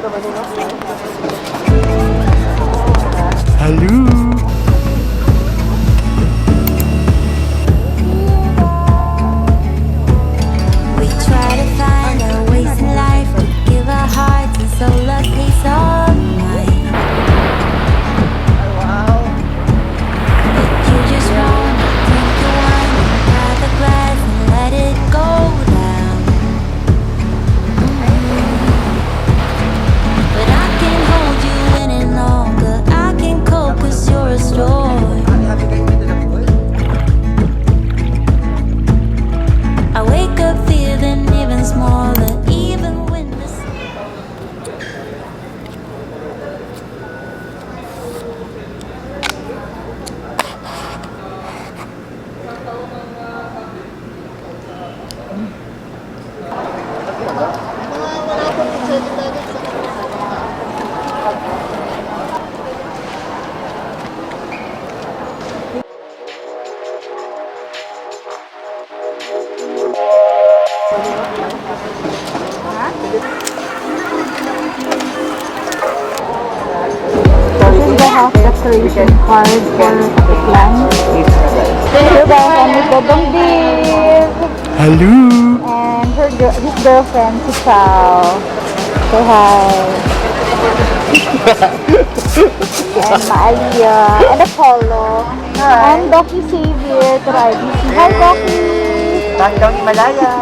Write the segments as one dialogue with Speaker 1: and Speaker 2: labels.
Speaker 1: Hello.
Speaker 2: We try to find our ways in life to give our hearts and soul a peace of mind. But you just wanna drink your wine and grab a glass and let it go down. But I can't hold you any longer. I can't cope 'cause you're a storm. I wake up feeling even smaller, even when the
Speaker 3: This is the half decoration card for Katiklan. Hello guys, I'm with Dodong Div
Speaker 1: Hello.
Speaker 3: And her his girlfriend, si Chow. Say hi. And Maalia, and Apollo, and Doki Xavier to IBC. Hi, Doki!
Speaker 4: Tandang Himalaya.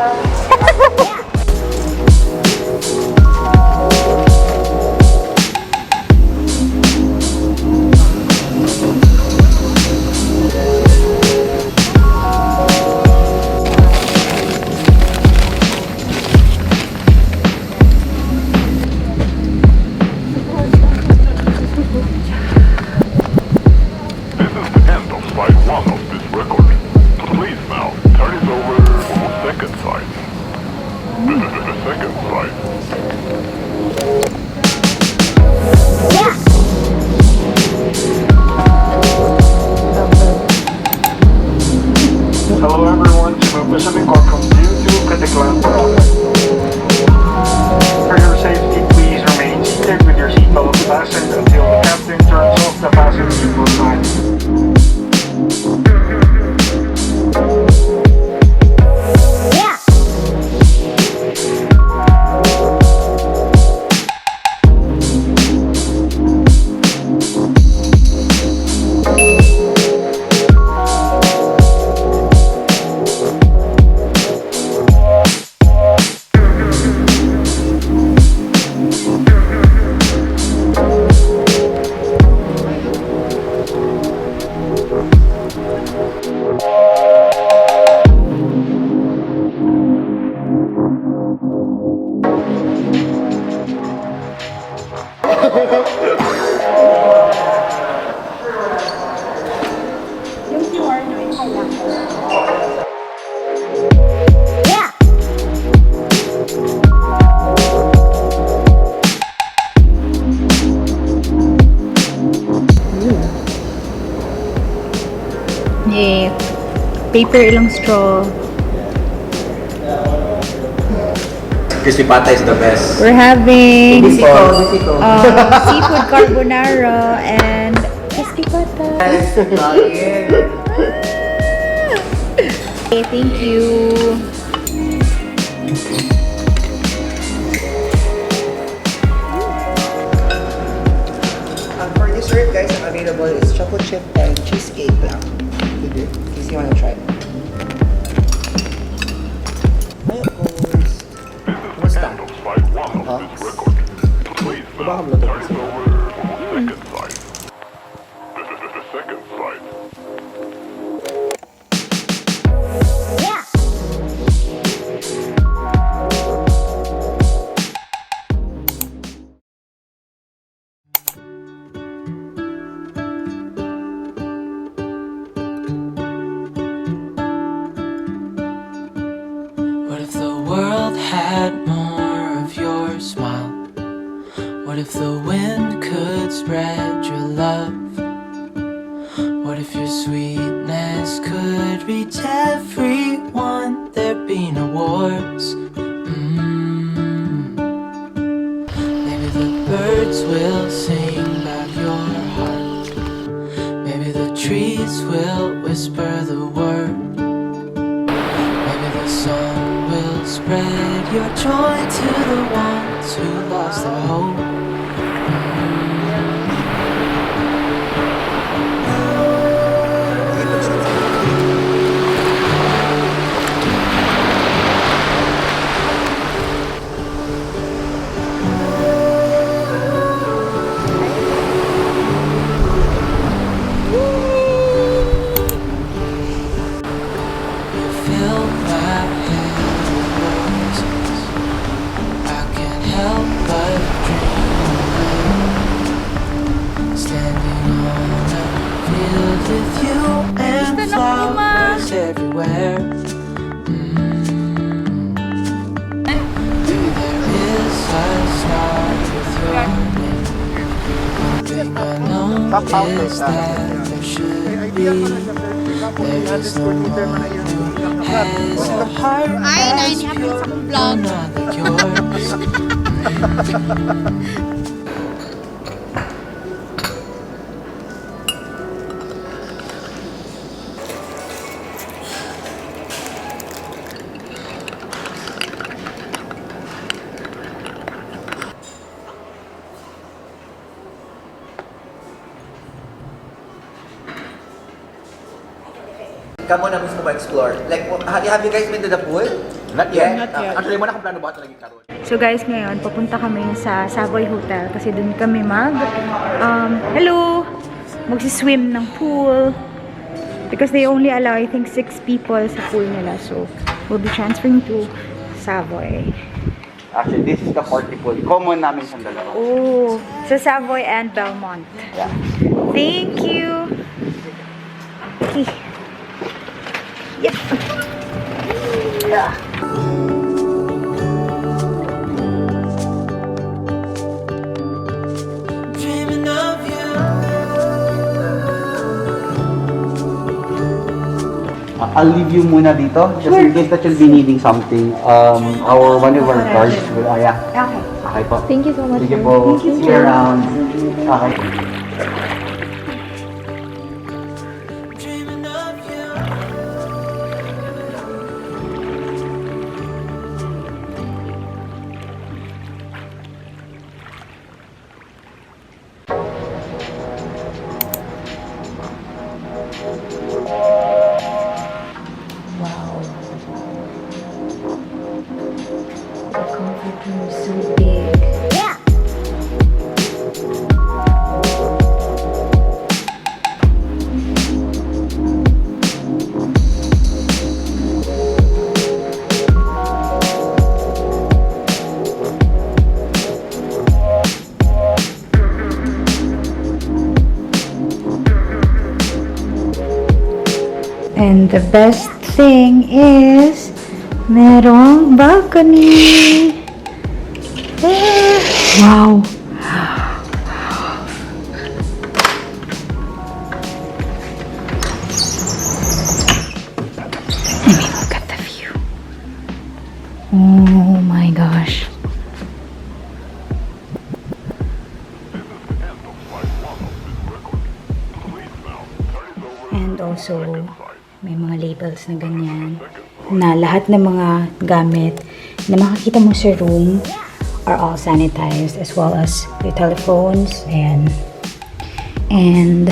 Speaker 5: This is the end of side one of this record. Please now turn it over to the second side. The second side.
Speaker 6: Hello everyone, Cebu Pacific welcomes you to Caticlan, Boracay. For your safety, please remain seated with your seatbelt fastened until the captain turns off the fasten seatbelt sign.
Speaker 3: Yung QR nyo, yung kailangan. Yeah. Paper ilang straw.
Speaker 7: Crispy pata is the best.
Speaker 3: We're having seafood carbonara and crispy pata. Okay, thank you.
Speaker 4: For dessert, guys, ang available is chocolate chip and cheesecake lang. In case you wanna try. Ay, of course. Kumusta?
Speaker 5: End of side one of this record. Please now turn it over to the second side. The second side.
Speaker 8: What if the world had more of your smile? What if the wind could spread your love? What if your sweetness could reach everyone? There'd be no wars. Maybe the the birds will sing about your heart. Maybe the trees will whisper the word. Maybe the sun will spread your joy to the ones who lost their hope. You fill my head with roses. I can't help but dream away. Standing on a field with you and flowers everywhere. Maybe there is a star with your name. One thing I know is that there should be. There is no one who has a heart
Speaker 3: Ay,
Speaker 8: as
Speaker 3: nai,
Speaker 8: pure,
Speaker 3: sa akong vlog.
Speaker 8: none like yours.
Speaker 4: Kamo na mismo ma-explore. Like, have you guys been to the pool?
Speaker 7: Not yet.
Speaker 4: Not yet.
Speaker 7: Actually, wala akong plano ba talaga karon.
Speaker 3: So guys, ngayon, papunta kami sa Savoy Hotel kasi dun kami hello! Magsiswim ng pool. Because they only allow, I think, 6 people sa pool nila. So, we'll be transferring to Savoy.
Speaker 7: Actually, this is the party pool. Common namin siyang dalawa.
Speaker 3: Oh, sa Savoy and Belmont.
Speaker 7: Yeah.
Speaker 3: Thank you! Okay. Yep. Yeah.
Speaker 8: Dreaming of you.
Speaker 7: I'll leave you muna dito. Just in case that you'll be needing something. Our one of our guards will, yeah.
Speaker 3: Okay.
Speaker 7: Okay po.
Speaker 3: Thank you so much.
Speaker 7: Sige po.
Speaker 3: Thank you,
Speaker 7: See
Speaker 3: sir.
Speaker 7: you around. Okay.
Speaker 8: Dreaming of you.
Speaker 3: Wow. The comfort room is so big. Yeah. And the best thing is, merong balcony. Ah, wow. I mean, look at the view. Oh my gosh.
Speaker 5: This is the end of side one of this record. Please now turn it over
Speaker 3: And
Speaker 5: to the
Speaker 3: also,
Speaker 5: second side.
Speaker 3: may mga labels na ganyan na lahat ng mga gamit na makikita mo sa room are all sanitized, as well as your telephones. Ayan. And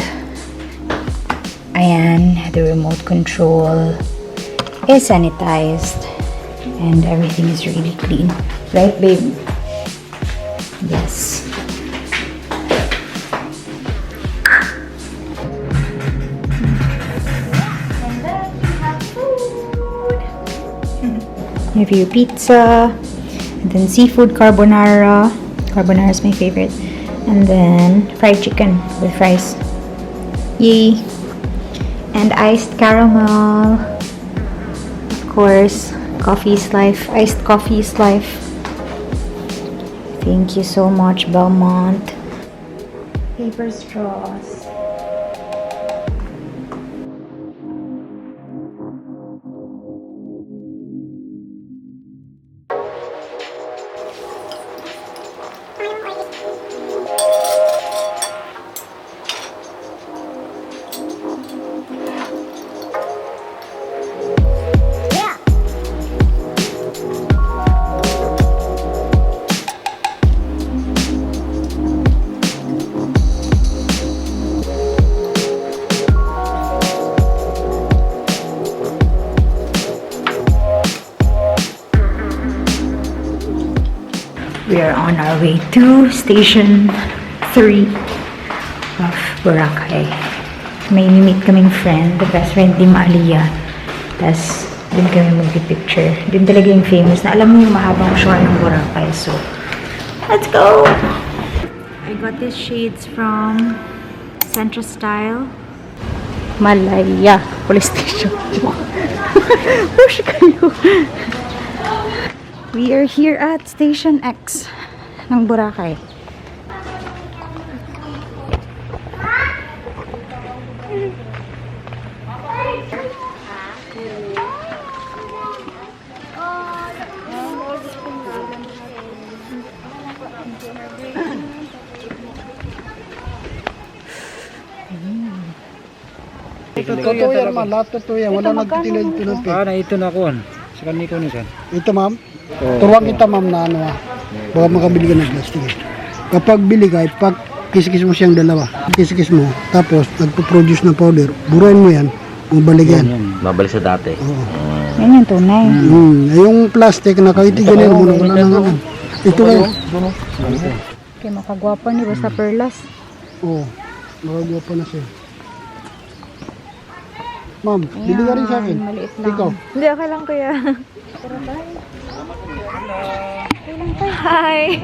Speaker 3: ayan, the remote control is sanitized and everything is really clean. Right, babe? Yes. And then we have food. We have your pizza, and then seafood carbonara. Carbonara is my favorite. And then fried chicken with fries. Yay! And iced caramel. Of course, coffee is life. Iced coffee is life. Thank you so much, Belmont. Paper straws. On our way to Station 3 of Boracay. May meet kaming friend, the best friend ni Malia. Tapos, dun kami magpipicture. Dun talaga yung famous na alam mo yung mahabang shore ng Boracay. So, let's go! I got these shades from Centra Style. Malaya Police Station. Push kayo. We are here at Station X ng Boracay.
Speaker 9: Totoo yan, ma'am. Lahat totoo yan. Wala nagtitinda dito ng fake.
Speaker 6: Ah, na ito na kuan. Sa kaniko ni san.
Speaker 9: Ito, ma'am. Turuan kita, ma'am, na ano ah. Baka makabili ka ng plastic eh. Kapag bili ka, ipak kiss-kiss mo siyang dalawa. Kiss-kiss mo. Tapos, nagpo-produce ng powder. Burahin mo yan. Bumalik yan.
Speaker 10: Babalik sa dati.
Speaker 3: Yan yung tunay.
Speaker 9: Yung plastic na kahit ganyan mo na wala nang ano. Ito kayo.
Speaker 3: Okay, makagwapa ni basta perlas.
Speaker 9: Oo. Makagawa na siya. Ma'am, bili ka rin sa akin.
Speaker 3: Maliit lang.
Speaker 9: Ikaw.
Speaker 3: Hindi, okay lang, kuya. Hi!